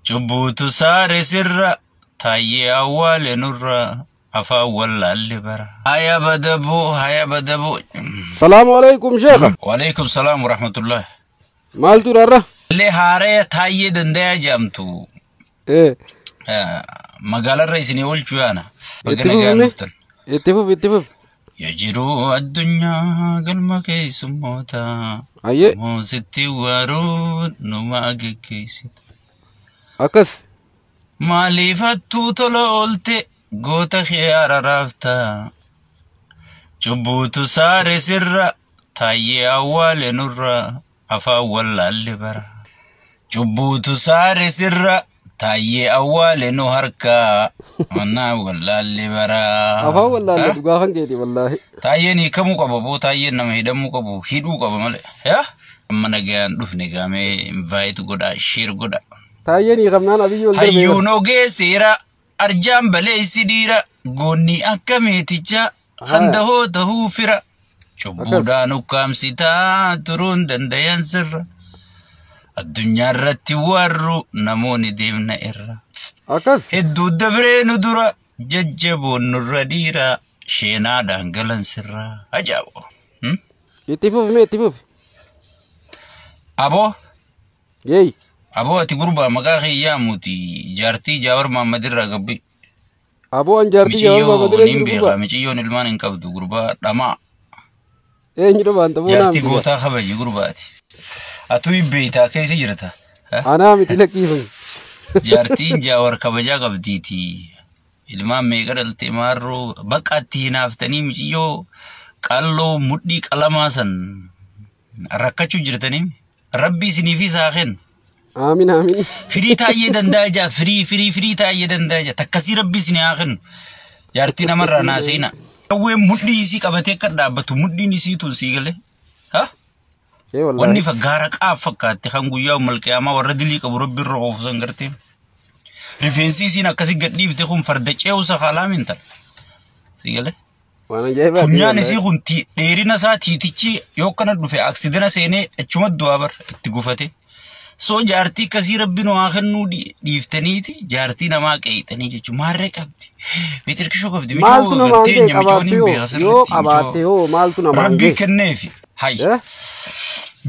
Cubbuutu saare sirra taayyee awwaale nurra afaan wallaalle bara. Haya badaboo, haya badaboo. Salaamu alaikum, sheekha. Waalaikum salaam warahmatullah. Maaltu irra? Illee haaraya Taayyee Dandayaa jedhamtu magaalarra isinii oolchuu yaana. Baga Itti nagaan fufne? dhuftan. Itti fufi, itti fufi. Ya jiruu addunyaa galma keessummoota. Hayyee. Muusitti waaruun numaa geggeessita. Akkas. Maaliifattuu tola oolte goota kee araraafta. Cubbuutu saare sirra taayyee awwaale nurra afaan wallaalle bara. Cubbuutu saare sirra taayyee awwaale nu harkaa manaa wallaalle bara. Afaan wallaalle, dhugaa kan keeti wallaahi. Taayyeen hiikamuu qaba boo, taayyeen nama hidhamuu qabu, hidhuu qaba malee. Yaa? Amma nagaan dhufne gaamee invite godhaa, share godhaa. Taayyeen hiikamnaan Abiyyi ol darbee. Hayyuun ogee seera arjaan baleessi dhiira goonni akka meetichaa kan dahoo tahuu fira cubbuudhaan ukkaamsitaa turuun dandayan sirra addunyaa irratti warru namoonni deemna irra hedduu dabree nu dura jajjaboon nurra dhiira sheenaadhaan galan sirra ajaa'iba. Itti fufi mee, itti fufi. Aboo. Yeey. Aboo, ati gurbaa maqaa kee yaamuuti jaartii Jaawar Mahammad irraa gabbi. Aboo, an jaartii Jawaar Miciyyoo Mahammad irra niin jiru beekaa, gurbaa. Miciyyoon ilmaan hin qabdu, gurbaa dhamaa. Eenyu dhabaan ta'uu naa Jaartii miti. gootaa kabaji gurbaati. Atuu beeytaa keessa jirta. Anaa miti, lakkiifame. Jaartiin Jaawar kabajaa qabdiiti. Ilmaan meeqa dhalte maarroo bakka itti hinaaftanii miciyyoo qalloo mudhii qalamaa san rakkachuu jirtanii rabbi isiniifis haa kennu. Aamin, aamin. Firii Taayyee Danda'a jaa, firii firii firii Taayyee Danda'a jaa, takkasii rabbi isin haa kennu. Jaartii namarraa naa seena. Qawween mudhii isii qabatee akka dhaabbatu mudhiin isii tun sii galee. Ha? Ee Wanni wallaahi. fa gaara qaaf fakkaatti kan guyyaa malqiyaamaa warra dilii qabu rabbi irra oofu san gartee. Rifeensi isiin akkasii gad dhiifte kun farda ce'uusa haalaa mintal. Sii galee. Waan ajaa'ibaati Funyaan wallaahi. isii kun dheerina isaa tiitichi yoo akkana dhufe aksiidana seenee achuma du'aa bar itti gufate. So jaartii akkasii rabbi nu haa kennuu dhiiftaniiti jaartii namaa qeeyxanii jechuudha. Maarree qabdi. Meetirkishoo qabdi. Maaltu Micoo namaan gartee ga'e micoon qabaatte hin yoo beeka yoo sirriitti qabaatte micoo. hoo maaltu namaan Rabbii ga'e? kenneefi. Hay. Eh?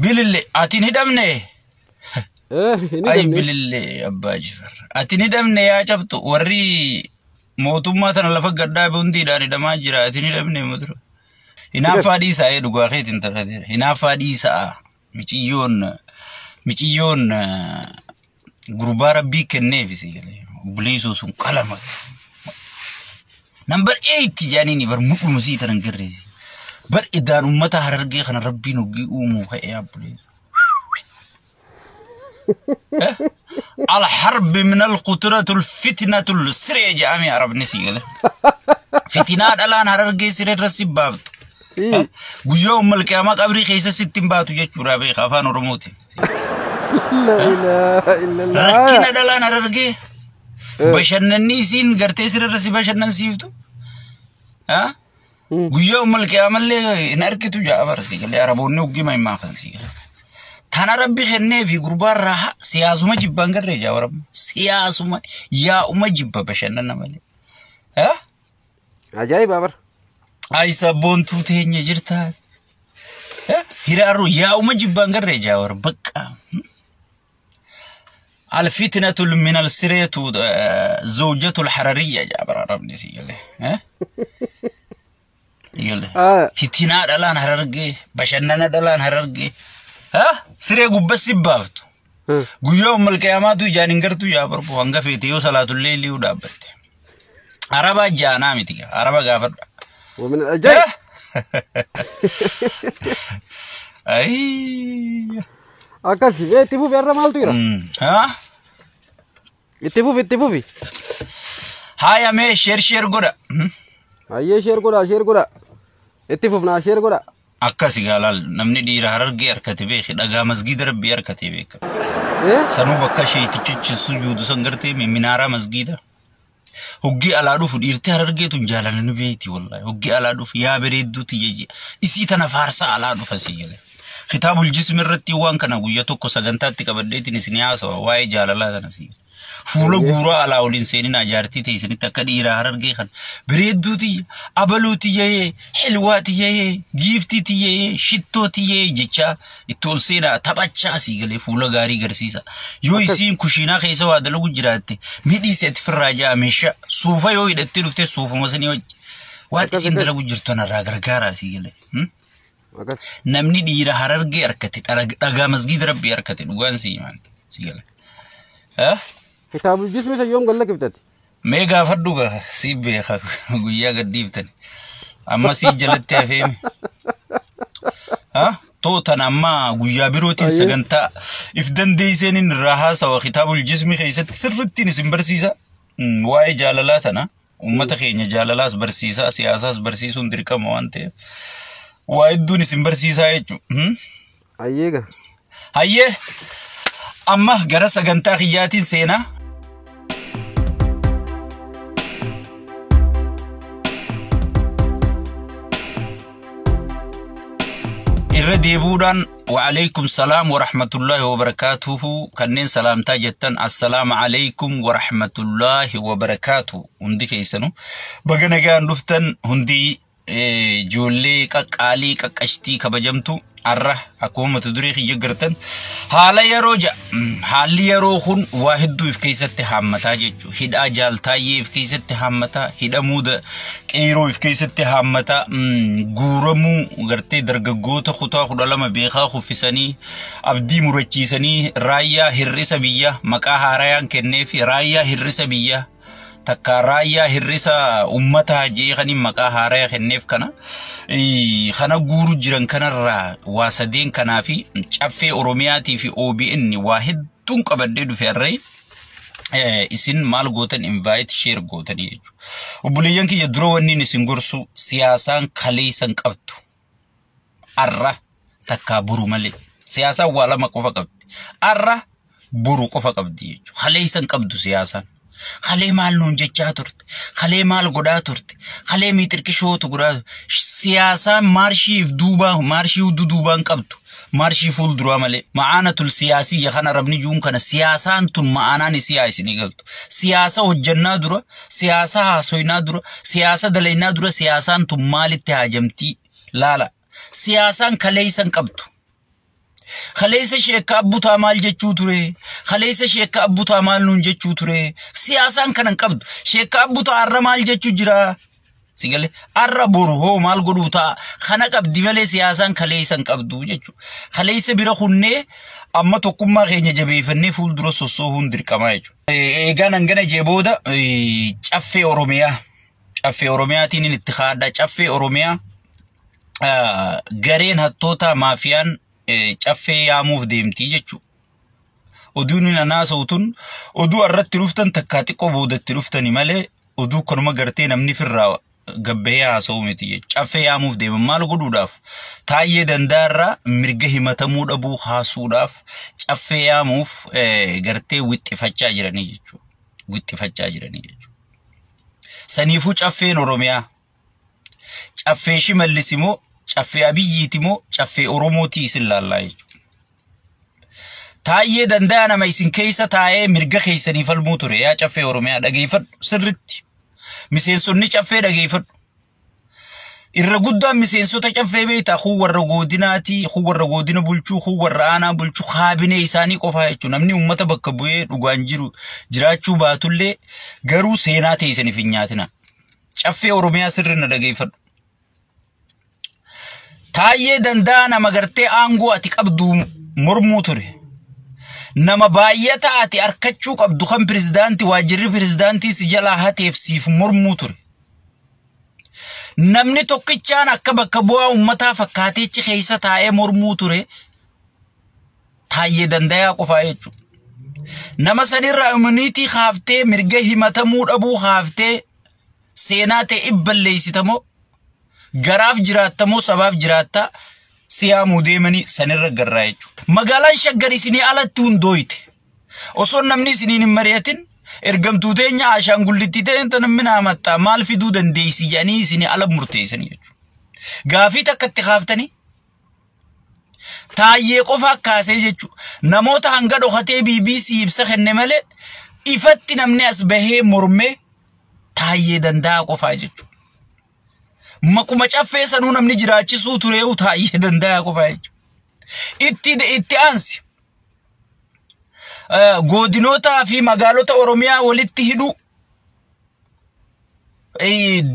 Bilille ati hin hidhamne. Eh, hin Ay hidhamne. bilille abbaa jifar. Ati hin hidhamne yaa cabtu, warri mootummaa tana lafa gadhaabe hundiidhaan hidhamaa jira, ati hin hidhamne mudura. Hinaaffaa dhiisaa, ee dhugaa keetiin tajaajila. Hinaaffaa dhiisaa, miciyyoon miciyyoon gurbaa rabbii kenneefi si galee obboleessoo sun qalama. Number 8 jaaniini bar mudhuma sii tanan garreessi. Bar idaan uummata Harargee kana rabbiin hoggii uumuu ka'ee abboleessu. الحرب من القطرة الفتنة السريع جامي عرب نسي fitinaa dhalaan Harargee siree irra si baaftu. Guyyaa ummal qiyaamaa qabrii keessa sitti hin baatu jechuudha beeka afaan Oromooti. La ilaha illallah. Rakkina dhalaan Harargee bashannanni isiin gartee siree irra si bashannansiiftu. Guyyaa ummal qiyaamallee hin argitu ja'a bara si galee Araboonni hoggima himaa kan si galee. Tana rabbi kennee fi gurbaarraa siyaasuma jibbaan garree jaa warabma. Siyaasuma yaa'uma jibba bashannana malee. Ajaa'iba bar. Ay sabboontuu teenya jirtaa. Hiraarru yaa'uma jibbaan garree jaa war bakka. الفتنة من السرية زوجة الحرارية جا برا ربني سيقول يقول fitinaa dhalaan Harargee bashannana dhalaan Harargee siree gubbas baaftu. Guyyaa ummal qiyaamaatu ijaan hin gartuu yaa barbu hanga feete yoo salaatullee liyuu dhaabbatte. Araba jaanaa miti, araba gaafadha. ومن العجائب. Ayy. Akkasi mee, itti fufi, har'a maaltu jira? Ha? Itti fufi, itti fufi. Haya mee share share godha. Hayyee, share godhaa, share godhaa. Itti fufnaa, share godhaa. Akkasi gaalaal namni dhiira Harargee harkate beeki dhagaa masgiida rabbii harkate beeka. Eh? Sanuu bakka sheetichichi sujuudu san gartee minaaraa masgiida. Hoggii alaa dhufu dhiirti Harargee tun jaalala nu beeyti wallahi. Hoggii alaa dhufu yaa bareedduuti jeje. Isii tana faarsaa alaa dhufa si jedhe. Kitaabul jismi irratti waan kana guyyaa tokko sagantaatti qabadheetiin isin haasawa waa'ee jaalalaa kana si. Fuula guuraa alaa waliin seeninaa jaartii teessanitti akka dhiiraa Harargee kana. Bareedduu tiyya, abaluu tiyyee, xilwaa tiyyee, giiftii tiyyee, shittoo tiyyee jechaa itti ol seenaa taphachaa asii galee fuula gaarii garsiisa. Yoo isiin kushiinaa keessa waa dalagu jiraatte midhii seeti firraa ja'a meeshaa suufa yoo hidhattee dhufte suufuma sanii wajji. Waan isiin dalagu jirtu kanarraa gargaara asii galee. Namni dhiira Harargee harkate dhagaa masgiida rabbii harkate dhugaan si himan si gale. Kitaabul jismi isa yoom galla kiftati? Mee gaafadhu gaa si beeka guyyaa gaddiiftani. Amma si jalatti hafeemi. Tootan amma guyyaa birootiin sagantaa if dandeesseen inni irraa haasawa kitaabul jismi keessatti sirrittiin isin barsiisa. Waa'ee jaalalaa tana uummata keenya jaalalaas barsiisaa siyaasaas barsiisuun dirqama waan ta'eef. Waa hedduun isin barsiisaa jechuudha. Hayyeega. Hayyee amma gara sagantaa kiyyaatiin seenaa. Irra deebuudhaan wa'alaikum salaam wa rahmatullahi wa barakaatuhu kanneen salaamtaa jettan assalaamu alaikum wa rahmatullahi wa barakaatuhu hundi keessanu baga nagaan dhuftan hundi ijoollee qaqqaalii qaqqashtii kabajamtu har'a akkuma mata duree kiyya gartan haala yeroo ja'a haalli yeroo kun waa hedduu if keessatti haammataa jechuudha. Hidhaa jaaltaayyee if keessatti haammataa, hidhamuu qeeroo if keessatti haammataa, guuramuu gartee dargaggoota kutaa 12 beekaa kuffisanii abdii murachiisanii raayyaa hir'isa biyyaa maqaa haarayaan kenneefi raayyaa hir'isa biyyaa takka raayyaa hir'isa uummataa jeeqanii maqaa haaraya kenneef kana kana guuru jiran kanarraa waa sadeen kanaa fi caffee Oromiyaatii fi OBN waa hedduun qabadhee dhufe harree isin maal gootan invite share gootanii jechuudha. Obboleeyyan kiyya dura wanni isin gorsu siyaasaan kaleessan qabdu har'a takkaa boru malee siyaasaan waa lama qofa qabdi har'a boru qofa qabdi jechuudha. Kaleessan qabdu siyaasaan. Kalee maal nuun jechaa turte? Kalee maal godhaa turte? Kalee miitirqishootu godhaa turte? Siyaasaan maarshiif duubaa maarshii hudduu duubaan qabdu. Maarshii fuulduraa malee. Ma'aanatul siyaasiyya kana rabni juun kana siyaasaan tun ma'aanaan isii haa isinii galtu. Siyaasa hojjannaa dura, siyaasa haasoynaa dura, siyaasa dalaynaa dura siyaasaan tun maalitti haajamtii laala. Siyaasaan kaleessan qabdu. Kaleessa sheekka abbutaa maal jechuu ture? Kaleessa sheekka abbutaa maal nuun jechuu ture? Siyaasaan kana hin qabdu. Sheekka abbutaa har'a maal jechuu jira? Si galee har'a boru hoo maal godhuu ta'a? Kana qabdi malee siyaasaan kaleessa hin qabdu jechuudha. Kaleessa bira kunnee amma tokkummaa keenya jabeeffannee fuuldura sossoohuun dirqamaa jechuudha. Eegaan hangana jee booda caffee Oromiyaa. Caffee Oromiyaatiin itti kaadha. Caffee Oromiyaa gareen hattoota maafiyaan caffee yaamuuf deemtii jechuudha. Oduun inni haasa'u tun oduu irratti dhuftan takkaa xiqqoo boodatti dhuftani malee oduu kanuma gartee namni firraa gabbahee haasa'u miti jechuudha. Caffee yaamuuf deeman maal godhuudhaaf Taayyee Danda'aarraa mirga himatamuu dhabuu haasuudhaaf caffee yaamuuf gartee wixxifachaa jiranii jechuudha. Wixxifachaa jiranii jechuudha. Saniifuu caffeen Oromiyaa caffee Shimallis immoo caffee Abiyyiiti immoo caffee Oromootii isin laallaa jechuudha. Taayyee Danda'aa nama isin keessa taa'ee mirga keessanii falmuu ture yaa caffee Oromiyaa dhageeffadhu sirritti. Miseensonni caffee dhageeffadhu. Irra guddaan miseensota caffee beektaa kun warra godinaatii, kun warra godina bulchuu, kun warra aanaa bulchuu kaabinee isaanii qofaa jechuudha. Namni uummata bakka bu'ee dhugaan jiru jiraachuu baatullee garuu seenaa ta'e isiniif hin nyaatina. Caffee Oromiyaa sirri na dhageeffadhu. Taayyee Danda'aa nama gartee aangoo ati qabdu mormuu ture. Nama baay'ata ati harkachuu qabdu kan pirezidaantii waajjirri pirezidaantii si jalaa hateef siif mormuu ture. Namni tokkichaan akka bakka bu'aa uummataa fakkaateechi keessa taa'ee mormuu ture Taayyee Danda'aa qofaa jechuudha. Nama sanirraa immuniitii kaaftee mirga himatamuu dhabuu kaaftee seenaa ta'e ibballeessitamoo garaaf jiraattamoo sabaaf jiraattaa siyaamuu deemanii sanirra garraa jechuudha. Magaalaan Shaggar isinii alatti hundooyte. Osoo namni isiniin hin mari'atin ergamtuu teenya ashaangullitti ta'een tan namni haamatta maal fiduu dandeessi jedhanii isinii ala murteessanii jechuudha. Gaafii takka itti kaaftanii Taayyee qofa kaasee jechuudha. Namoota hanga dhokatee BBC ibsa kenne malee Ifatti namni as bahee mormee Taayyee Danda'a qofaa jechuudha. Maquma caffee sanuu namni jiraachisuu tureewu Taayyee Danda'a qofaa jechuudha. Itti aansi godinootaa fi magaalota Oromiyaa walitti hidhuu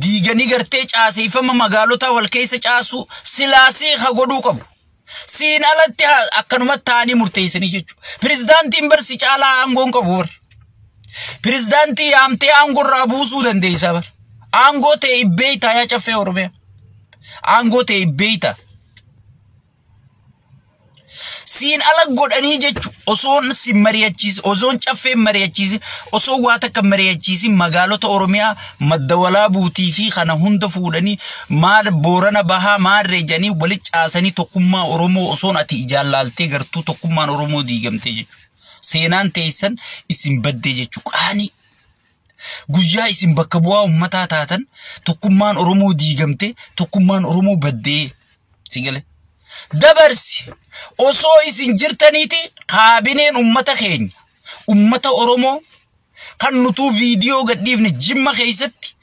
diiganii gartee caaseeffama magaalota wal keessa caasuu silaasii ha godhuu qabu. Siin alatti akkanumatti ta'anii murteessanii jechuudha. Pirezidaantiin barsi caalaa aangoon qabu bar. Pirezidaantii yaamtee aangoo irraa buusuu dandeessa bar. Aangoo ta'e ibbeeytaa yaa caffee Oromiyaa. Aangoo ta'e ibbeeytaa. Siin ala godhanii jechuudha. Osoon si mari'achiisin, osoon caffee mari'achiisin, osoo waa takka mari'achiisin magaalota Oromiyaa madda walaabuutii fi kana hunda fuudhanii maal Boorana Bahaa maarree jedhanii walitti caasanii tokkummaa Oromoo osoon ati ijaan laaltee gartuu tokkummaan Oromoo diigamtee jechuudha. Seenaan teessan isin baddee jechuudha. Qaanii guyyaa isin bakka bu'aa uummataa taatan tokkummaan Oromoo diigamtee tokkummaan Oromoo baddee si galee. Dabarsi osoo isin jirtaniiti kaabineen ummata keenya ummata Oromoo kan nutuu viidiyoo gadhiifne Jimma keessatti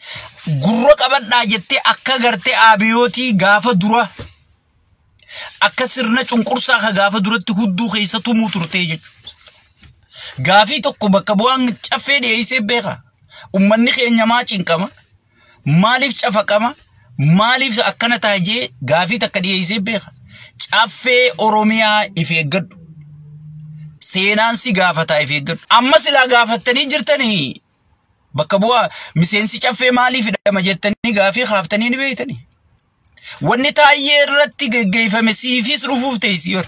gurra qabadhaa jettee akka gartee aabiyootii gaafa dura akka sirna cunqursaa ka gaafa duratti hudduu keessa tumuu turtee jechuudha. Gaafii tokko bakka bu'aan caffee dhiyeessee beeka. Ummanni keenya maa cinqama? Maaliif cafaqama? Maaliif akkana ta'a jee gaafii takka dhiyeessee beeka. Caffee Oromiyaa if eeggadhu. Seenaan si gaafataa if eeggadhu. Amma silaa gaafattanii jirtanii bakka bu'aa miseensi caffee maaliif hidhama jettanii gaafii kaaftanii ni beektanii. Wanni Taayyee irratti geggeeffame siifis dhufuuf teessi yor.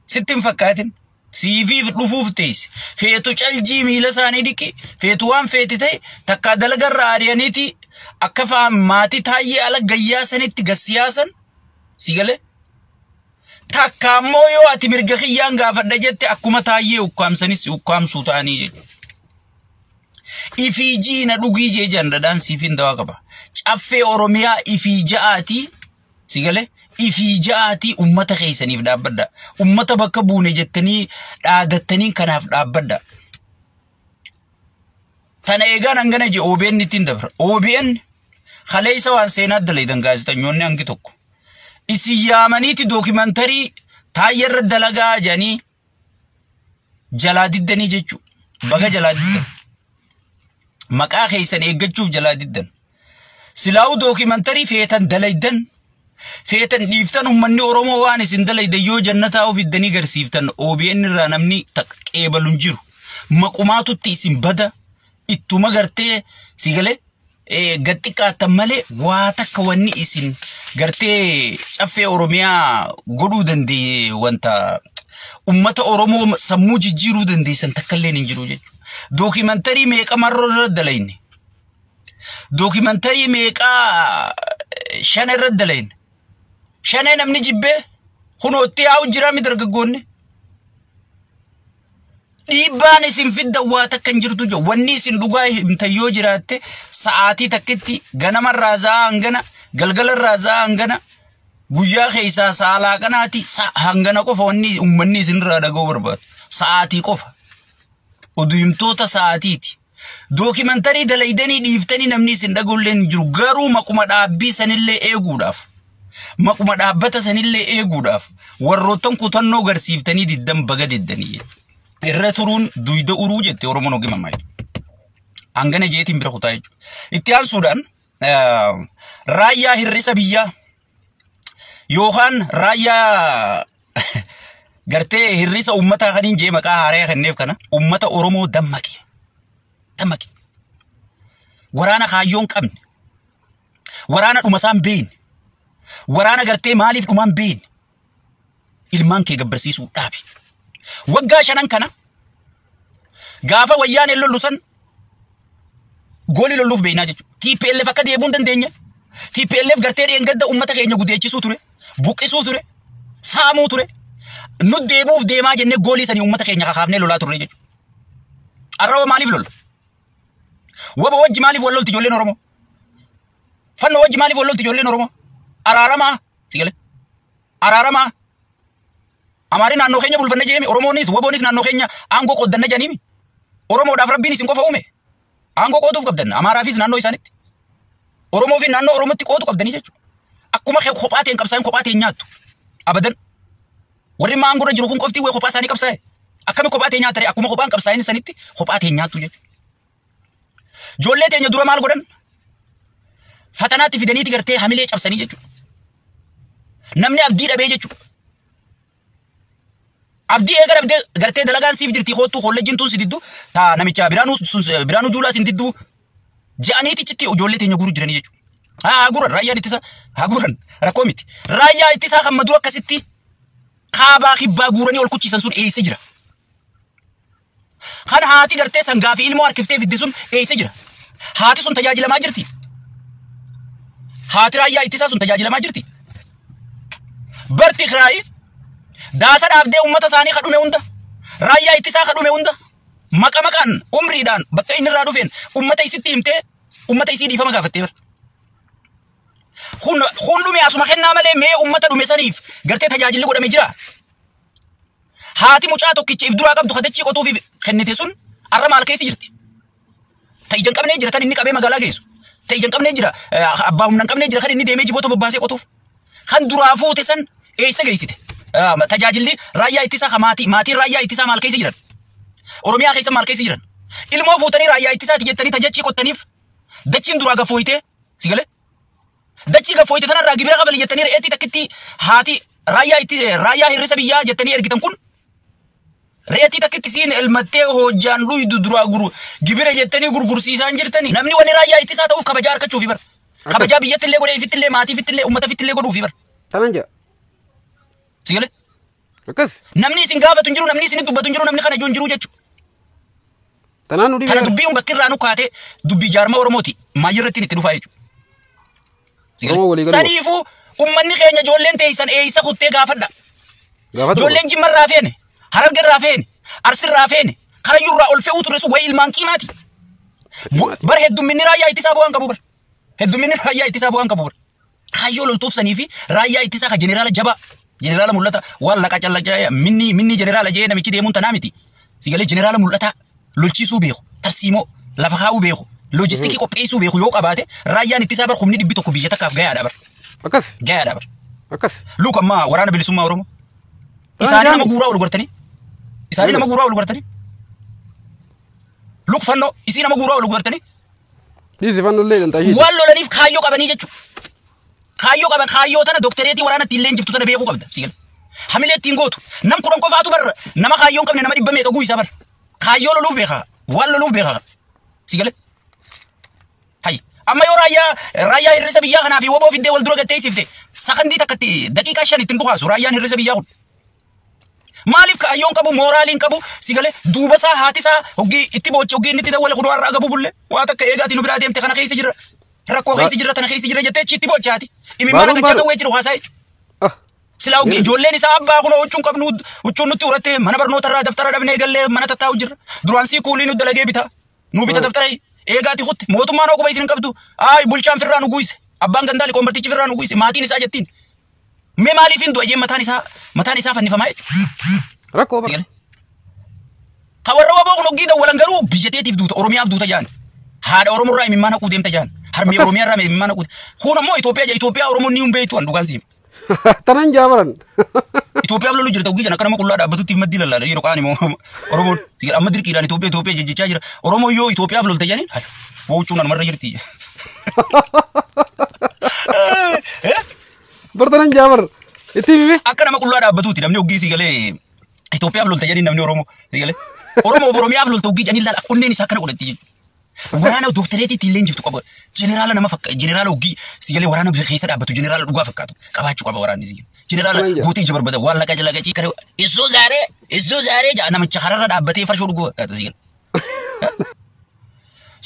Sitti hin fakkaatin. Siifiif dhufuuf teessi. Feetu caljii miila isaanii dhiqi. Feetu waan feeti ta'e takkaa dalagarraa ari'aniiti akka maatii Taayyee ala gayyaa sanitti gassiyaasan si galee. Takka ammoo yoo ati mirga kiyyaan gaafadha jette akkuma Taayyee ukkaamsanis ukkaamsuu ta'anii jechuudha. Ifii jiina dhugii jee jandadhaan siif hin dawaa qaba. Caffee Oromiyaa ifii ja'aatii si galee ifii ja'aatii ummata keessaniif dhaabbadha. Ummata bakka buune jettanii dhaadattanii kanaaf dhaabbadha. Tana eegaan hangana je OBN ittiin dabra. OBN kaleessa waan seenaa dalaydan gaazexanyoonni hangi tokko. Isin yaamaniiti dookimantarii Taayyarra dalagaa jedhanii jalaa diddanii jechuudha. Baga jalaa diddan. Maqaa keessan eeggachuuf jalaa diddan. Silaa'uu dookimantarii feetan dalaydan. Feetan dhiiftan uummanni Oromoo waan isin dalaydan yoo jannataa of iddanii garsiiftan OBN irraa namni qeebalu hin jiru. Maqumaatutti isin bada ittuma gartee si galee gad xiqqaattan malee waa takka wanni isin gartee caffee Oromiyaa godhuu dandeenye wanta ummata Oromoo sammuu jijjiiruu dandeessan takka illee hin jiru jechuudha. Dookimantarii meeqa marroo irra dalayne? Dookimantarii meeqa shan irra dalayne? Shanee namni jibbee kunootti yaa'u jira mi dargaggoonni? Dhiibbaan isin fiddan waa takka hin jirtu jiru. Wanni isin dhugaa himtan yoo jiraatte sa'aatii takkitti ganamarraa za'a hangana, galgalarraa za'a hangana, guyyaa keessaa sa'a laaqanaati hangana qofa wanni uummanni isinirraa dhaga'uu barbaadu. Sa'aatii qofa. Oduu himtoota sa'aatiiti. Dookimantarii dalaydanii dhiiftanii namni isin dhaga'ullee hin jiru. Garuu maquma dhaabbii sanillee eeguudhaaf. Maquma dhaabbata sanillee eeguudhaaf warroottan kutannoo garsiiftanii diddan baga diddanii. Irra turuun duyda uruu jette Oromoon ogima maayil. Hangana jeetiin bira kutaa jechuudha. Itti aansuudhaan raayyaa hir'isa biyyaa yookaan raayyaa gartee hir'isa uummataa kaniin jee maqaa haaraa kenneef kana uummata Oromoo dammaqe. Dammaqe. Waraana kaayyoon qabne. Waraana dhumasaan beekne. Waraana gartee maaliif dhumaan beekne. Ilmaan kee gabbarsiisuu dhaabe. Waggaa shanan kana gaafa wayyaan lollu san goolii lolluuf beeknaa jechuudha. TPLF akka deebi'uu hin dandeenye. TPLF gartee dheengadda uummata keenya gudeechisuu ture, buqqisuu ture, saamuu ture. Nu deebi'uuf deemaa jennee goolii sanii uummata keenya kakaafnee lolaa turre jechuudha. Arraba maaliif lolla? Waba wajji maaliif wal lolti ijoolleen Oromoo? Fannoo wajji maaliif wal lolti ijoolleen Oromoo? Araaramaa si galee? Araaramaa Amaarri naannoo keenya bulfanna jedhame Oromoonis waboonis naannoo keenya aangoo qooddanna jedhaniimi. Oromoodhaaf Rabbiin isin qofa uume. Aangoo qooduuf qabdan Amaaraafis naannoo isaanitti. Oromoo fi naannoo Oromootti qoodu qabdanii jechuudha. Akkuma kophaa ta'een qabsaa'in kophaa ta'een nyaattu. Abadan. Warri aangoo irra jiru kun qofti wayii kophaa isaanii qabsaa'e. Akkami kophaa ta'e nyaatare akkuma kophaan qabsaa'in sanitti kophaa ta'een nyaattu jechuudha. Ijoollee teenya dura maal godhan? Fatanaatti fidaniiti gartee hamilee cabsanii jechuudha. Namni abdii dhabee jechuudha. Abdii eega dhabdee gartee dalagaan siif jirti koottuu kolleejjiin tun si diddu taa namicha Biraanuu Juulaa sin diddu je'aniitichitti ijoollee teenya guuruu jiranii jechuudha. Haa guuran raayyaan ittisaa haa guuran rakkoo miti. Raayyaa ittisaa kan madura akkasitti kaabaa kibbaa guuranii ol kuchiisan sun eessa jira? Kan haati gartee sangaa fi ilmoo harkiftee fidde sun eessa jira? Haati sun tajaajilamaa jirti. Haati raayyaa ittisaa sun tajaajilamaa jirti. Barti kiraayi daasa dhaabdee uummata isaanii kadhume hunda raayyaa ittisaa kadhume hunda maqa maqaan umriidhaan bakka inni irraa dhufeen uummata isitti himtee uummata isii dhiifama gaafattee bara. Kun dhume asuma kennaa malee mee uummata dhume saniif gartee tajaajilli godhame jira. Haati mucaa tokkicha if duraa qabdu kadachii qotuufi kennite sun arra maal keessa jirti? Ta ija hin qabnee jira tan inni qabee magaalaa geessu. Ta ija hin qabnee jira abbaa humna hin qabnee jira kan inni deemee jiboota bobbaasee qotuuf. Kan duraa fuute san eessa geessite? Tajaajilli raayyaa ittisaa kan maatii maatiin raayyaa ittisaa maal keessa jiran? Oromiyaa keessa maal keessa jiran? Ilmoo fuutanii raayyaa ittisaati jettanii tajachii qottaniif dachiin duraa gafooyitee si galee? Dachii gafooyite tanarraa gibira kafali jettanii re'eetti takkitti haati raayyaa itti raayyaa hir'isa biyyaa jettanii ergitan kun re'eetti takkitti siin elmattee hojjaan dhuydu duraa guru gibira jettanii gurgursiisaan jirtanii namni wanni raayyaa ittisaa ta'uuf kabajaa argachuufi bara. Kabajaa biyyatti illee godhee ifitti illee maatii ifitti illee uummata ifitti illee godhuufi bara. Tanan jedha. Si galee? Akkas. Namni isin gaafatu hin jiru namni isin dubbatu hin jiru namni kana jiru hin jiru jechuudha. Tanaan nu Tana dhibee. dubbiin bakki irraa nu kaatee dubbii jaarmaa Oromooti maayyirratti itti dhufaa jechuudha. Oromoo walii galuu. Saniifuu uummanni keenya ijoolleen teessan eessa kuttee gaafadha. Gaafatu. Ijoolleen Jimmarraa feene, Harargerraa feene, Arsirraa feene, Karayyurraa ol fe'uu ture sun wayii ilmaan qiimaati. Bara heddumminni raayyaa ittisaa bu'aan qabu bara. Heddumminni raayyaa ittisaa bu'aan qabu bara. Kaayyoo loltuuf sanii fi raayyaa ittisaa ka jeneraala jabaa. Jeneraala mul'ata waan laqa callaqaa minni minni jeneraala jee namichi deemuun tanaa miti. Sigalee jeneraala mul'ataa lolchiisuu beeku, tarsiimoo lafa kaa'uu beeku, loojistikii qopheessuu beeku yoo qabaate raayyaan ittisaa bar humni 100 biyya takkaaf gayaadha bar. Akkas. Gayaadha bar. Akkas. Luka ammaa waraana bilisummaa Oromoo. Isaanii nama guuraa ol gortanii. Isaanii nama guuraa ol gortanii. Luk fannoo isii nama guuraa ol gortanii. Dhiisi fannollee dantaa isheeti. Waan lolaniif kaayyoo qabanii jechuudha. Kaayyoo qaban kaayyoo tana doktoreetii waraana ittiin leenjiftu tana beekuu qabda. Sigal. Hamilee ittiin gootu. Nam 10 qofaatu barra. Nama kaayyoo hin qabne nama 100 meeqa guuyisaa barra. Kaayyoo loluuf beekaa. Waan loluuf beekaa. Sigale. Hayy. Amma yoo raayyaa hir'isa biyyaa kanaa fi woboo fiddee wal dura gattee siifte sakandii takkatti daqiiqaa 5 ittiin dhukaasu raayyaan hir'isa biyyaa kun. Maaliif kaayyoon qabu mooraaliin qabu sigale duuba isaa haati isaa hoggii itti booche hoggii inni itti dawwale kuduu har'a agabu bulle waa takka eegaati nu biraa deemte kana keessa jirra rakkoo keessa jirra tana keessa jirra jettee itti booche haati. Imimmaan Baaruun akka baaru. qawwee jiru haasaa jechuudha. Ah. Silaa hoggii ijoolleen isaa abbaa kunoo huccuun qabnu huccuun nutti urattee mana barnoota irraa daftara dhabnee gallee mana tattaa'u jirra. Duraan sii kuulii nu dalagee bita. Nu bita daftara eegaati kutte mootummaan hooguma isin hin qabdu. Ayi bulchaan firraa nu guise abbaan gandaa liqoombartichi firraa nu guise maatiin isaa jettiin. Mee maaliif hin du'a jeen mataan isaa fannifamaa jechuudha. Rakkoo bara. Ka warra waboo kun hoggii dawwalan garuu biyya teetiif duuta Oromiyaaf duuta jaan. Haadha Oromoo irraa imimmaan haquu deemta jaan. Harmee Akkas. Oromiyaa irraa imimmaan haquu. Kun ammoo Itoophiyaa jaa Itoophiyaa Oromoon ni hin beektu an dhugaan siima. Tanan jaabaran. Itoophiyaaf lolu jirta hoggii jana akka nama qullaa dhaabbatutti maddii lallaala yeroo kaan immoo Oromoon amma dirqiidhaan Itoophiyaa Itoophiyaa jechaa jira. Oromoo yoo Itoophiyaaf lolta jaaniin wawucuun anumarra jirti. Bar tanan jaabar. Itti himi. Akka nama qullaa dhaabbatuuti namni hoggii si galee Itoophiyaaf lolta jedhanii namni Oromoo si galee. Oromoof Oromiyaaf lolta hoggii jedhanii laala onneen isaa akkana godhatti jechuudha. Waraana dooktareetii ittiin leenjiftu qaba. Jeneraala nama fakka jeneraala hoggii si galee waraana keessa dhaabbatu jeneraala dhugaa fakkaatu qabaachuu qaba waraanni si galee. Jeneraala gootee ija barbada waan laqa jala gacii kare isuu zaaree ja'a namicha kararra dhaabbatee farshoo dhuguu fakkaata si galee.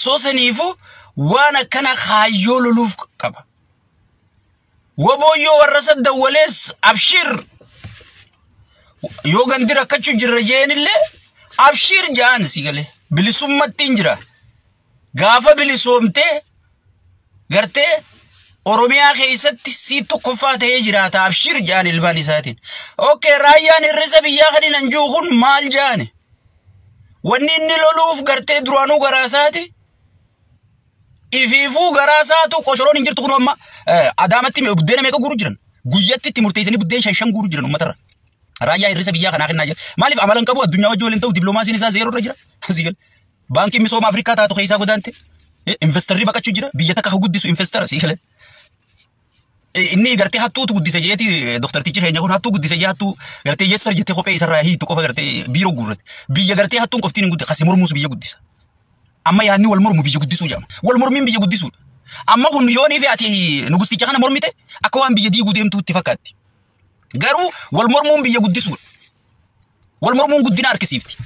Soo saniifuu waan akkana kaayyoo loluuf qaba. Wabooyyoo warra saddawwalees abshir yoo gandi rakkachuu jirra jeenillee abshir ja'an si galee bilisummatti hin jira. Gaafa bilisoomtee gartee Oromiyaa keessatti sii tokkoffaa ta'ee jiraata abshir ja'an ilmaan isaatiin. Okey raayyaan hir'isa biyyaa kan hin anjuu kun maal ja'ani? Wanni inni loluuf gartee duraanuu garaa isaati. Ifiifuu garaa isaatu qoshoroon hin jirtu kun amma Adaamatti buddeena meeqa guuru jiran? Guyyatti itti murteessanii buddeen 5 guuru jiran uummatarra. Raayyaa hir'isa biyyaa kanaa kennaa jira. Maaliif amala hin qabu addunyaa wajjin waliin ta'u dippiloomaasiin isaa zeeroo irra jira. Sigal. Baankiin misooma Afrikaa taatu keessaa godaante. Investarri baqachuu jira. Biyya takka guddisu investara sigale. Inni gartee hattuutu guddise jeeti doktartichi keenya kun hattuu guddise jee hattuu gartee yessar jettee kophee isarraa hiitu qofa gartee biiroo guurrate. Biyya gartee hattuun qoftiin hin guddise kasi mormuus biyya guddisa. Amma yaadni wal mormu biyya guddisuu jedhama. Wal mormiin biyya guddisuudha. Amma kun yoonii fi ati nugusticha kana mormite akka waan biyya diiguu deemtuu itti fakkaatti. Garuu wal mormuun biyya guddisuudha. Wal mormuun guddina harkisiifti.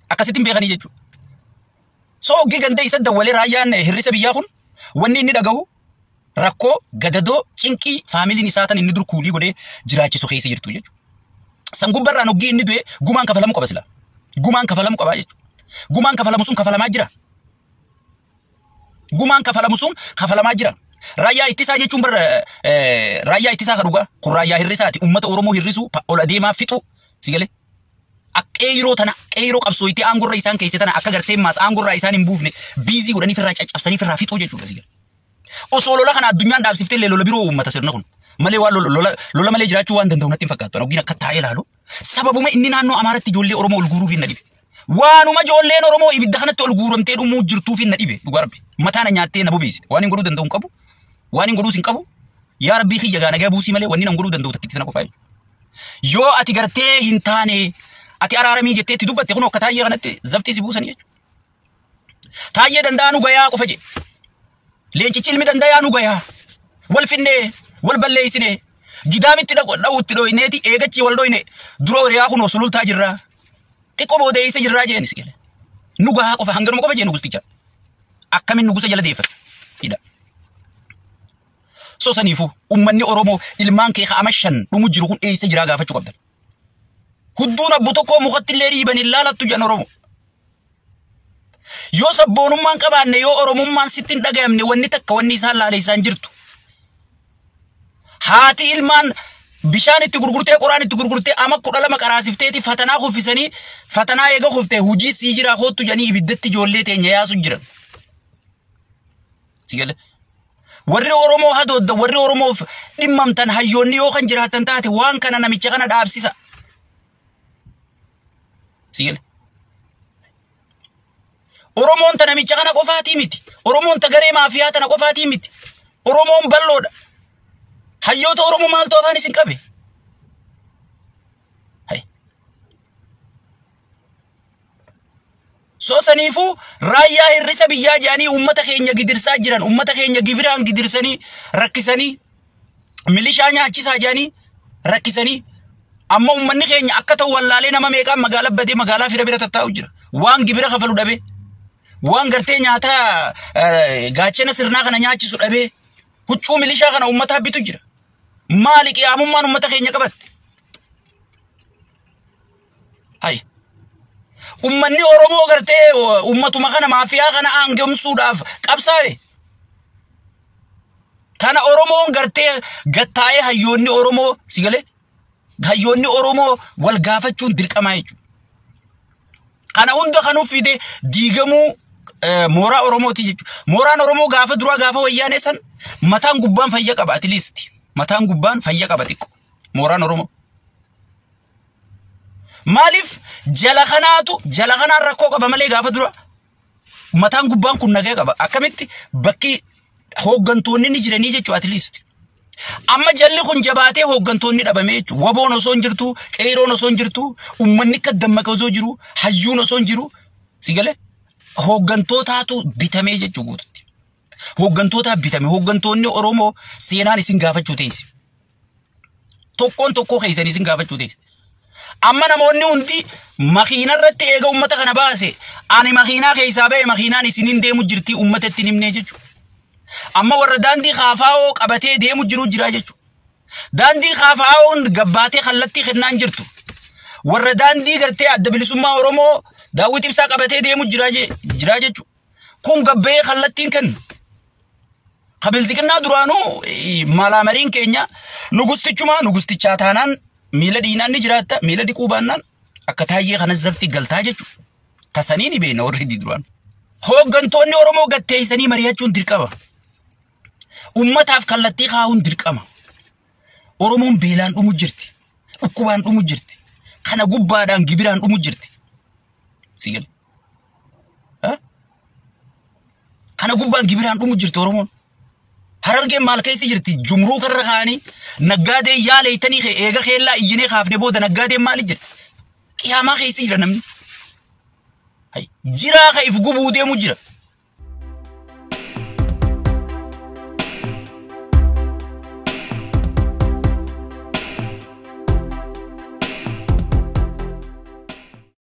Akkasitti hin beekanii jechuudha. So hoggii ganda isa dawwalee raayyaan hir'isa biyyaa kun wanni inni dhagahu rakkoo gadadoo cinqii faamiliin isaa tan inni dur kuulii godhee jiraachisu keessa jirtu jechuudha. San gubbarraan hoggii inni du'e gumaan kafalamu qaba sila. Gumaan kafalamu qaba jechuudha. Gumaan kafalamu sun kafalamaa jira. Gumaan kafalamu sun kafalamaa jira. Raayyaa ittisaa jechuun bar raayyaa ittisaa kan dhugaa kun raayyaa hir'isaati. Uummata Oromoo hir'isuu ol adeemaa fixu si galee. Qeeroo tana qeeroo qabsooyitii aangorra isaan keessa tana akka gartee maas aangorraa isaan hin buufne biizii godhanii firraa caccabsanii firraa fixuu jechuudha si galee. Osoo lola kana addunyaan dhaabsiftee illee lola biroo uummata sirna kun. Malee waan lola malee jiraachuu waan danda'u natti hin fakkaatu. Hoggiin akka taa'ee ilaalu sababuma inni naannoo Amaaraatti ijoollee Oromoo ol guuruuf hin na dhibe. Waanuma ijoolleen Oromoo ibidda kanatti ol guuramtee dhumuu jirtuuf hin na dhibe dhugaa Rabbi. Mataa na nyaattee na bobeessite. Waan hin godhuu danda'u hin qabu. Waan hin godhuus hin qabu. Yaa Rabbii kiyya gaa nagaa buusii malee wanni nan godhuu danda'u takkitti tana qofaa jechuudha. Yoo ati gartee hin taane ati araaramii jettee itti dubbatte kun akka taayyee kanatti zaftii si buusanii jechuudha. Taayyee danda'aa nu gayaa qofa jedhe. Leencichi ilmi danda'aa nu gayaa. Wal finnee wal balleessinee gidaamitti dha'uutti dho'ineeti eegachi wal dho'ine dura horiyaa kun sulultaa jirraa. Xiqqoo boodeessa jirraa jeen si gale. Nu gahaa qofa hanganuma qofa jeen nugusticha. Akkamiin nugusa jala deeffate? Hidha. So saniifuu uummanni Oromoo ilmaan kee ka'ama 5 dhumu jiru kun eessa jiraa gaafachuu qabdan. Hudduun abbu tokkoo mukatti illee dhiiban hin laalattu jedhan Oromoo. Yoo sabboonummaan qabaanne yoo Oromummaan sitti hin dhagayamne wanni takka wanni isaan laale isaan jirtu. Haati ilmaan bishaan itti gurgurtee qoraan itti gurgurtee ama 12 qaraasifteeti fatanaa kuffisanii fatanaa eega kuftee hujii sii jiraa koottu jedhanii ibiddatti ijoollee teenya yaasu jiran. Si galee? Warri Oromoo hadoodda warri Oromoof dhimmamtan hayyoonni yoo kan jiraatan taate waan kana namicha kana dhaabsisa. Si galee? Oromoon ta namicha kana qofaatii miti. Oromoon ta garee maafiyaa tana qofaatii miti. Oromoon bal'oodha. Hayyoota Oromoo maaltu afaan isin qabe? So saniifuu raayyaa hir'isa biyyaa jedhanii uummata keenya gidirsaa jiran, uummata keenya gibiraan gidirsanii rakkisanii, milishaa nyaachisaa jedhanii rakkisanii, amma uummanni keenya akka ta'u wallaalee nama meeqaan magaalaa badee magaalaa fira bira tattaa'u jira. Waan gibira kafalu dhabee, waan gartee nyaataa gaachana sirnaa kana nyaachisu dhabee, huccuu milishaa kana uummataa bitu jira. Maali qiyaamummaan uummata keenya qabatte? Hayi. Uummanni Oromoo gartee uummatuma kana maafiyaa kana aangemsuudhaaf qabsaa'e. Tana Oromoon gartee gattaa'ee hayyoonni Oromoo si galee hayyoonni Oromoo wal gaafachuun dirqamaa jechuudha. Kana hunda kan fide diigamuu mooraa Oromooti jechuudha. Mooraan Oromoo gaafa duraa gaafa wayyaanee san mataan gubbaan fayya qaba at least. Mataan gubbaan fayya qaba xiqqo. Mooraan Oromoo. Maaliif jala kanaatu jala kanaan rakkoo qaba malee gaafa dura mataan gubbaan kun nagaa qaba. Akkamitti bakki hooggantoonni ni jiranii jechuudha at least. Amma jalli kun jabaatee hooggantoonni dhabame jechuudha. Waboon osoo hin jirtu, qeeroon osoo hin jirtu, uummanni akka dammaqe osoo jiru, hayyuun osoo hin jiru, si galee hooggantootaatu bitamee jechuudha guututti. Hooggantootaa bitame. Hooggantoonni Oromoo seenaan isin gaafachuu teessi. Tokkoon tokkoo keessan isin gaafachuu teessi. Amma namoonni hundi makiina irratti eega uummata kana baase ani makiinaa keessaa ba'e makiinaan isiniin deemu jirti uummata ittiin himnee jechuudha. Amma warra daandii kaafaa'oo qabatee deemu jiru jira jechuudha. Daandii kaafaa'oon gabbaatee kallattii kennaan jirtu. Warra daandii gartee adda bilisummaa Oromoo Daawwit Ibsaa qabatee deemu jira jechuudha. Kun gabbee kallattiin kennu. Kabilziqinnaa duraanuu malaamariin keenya nugustichumaa nugustichaa taanaan miila dhiinaan ni jiraatta miila dhiquu baannaan akka taayyee kana zafti galtaa jechuudha. Tasanii ni beekna warri duraan. Hooggantoonni Oromoo gatteessanii mari'achuun dirqama. Ummataaf kallattii kaa'uun dirqama. Oromoon beelaan dhumu jirti. Dhukkubaan dhumu jirti. Kana gubbaadhaan gibiraan dhumu jirti. Si gale. Kana gubbaan gibiraan dhumu jirti Oromoon. Harargeen maal keessa jirti? Jumruu karra kaanii naggaadeen yaaleeytanii eega keellaa iyyinee kaafne booda naggaadeen maali jirti? Qiyaamaa keessa jira namni. Jiraa ka if gubuu deemu jira.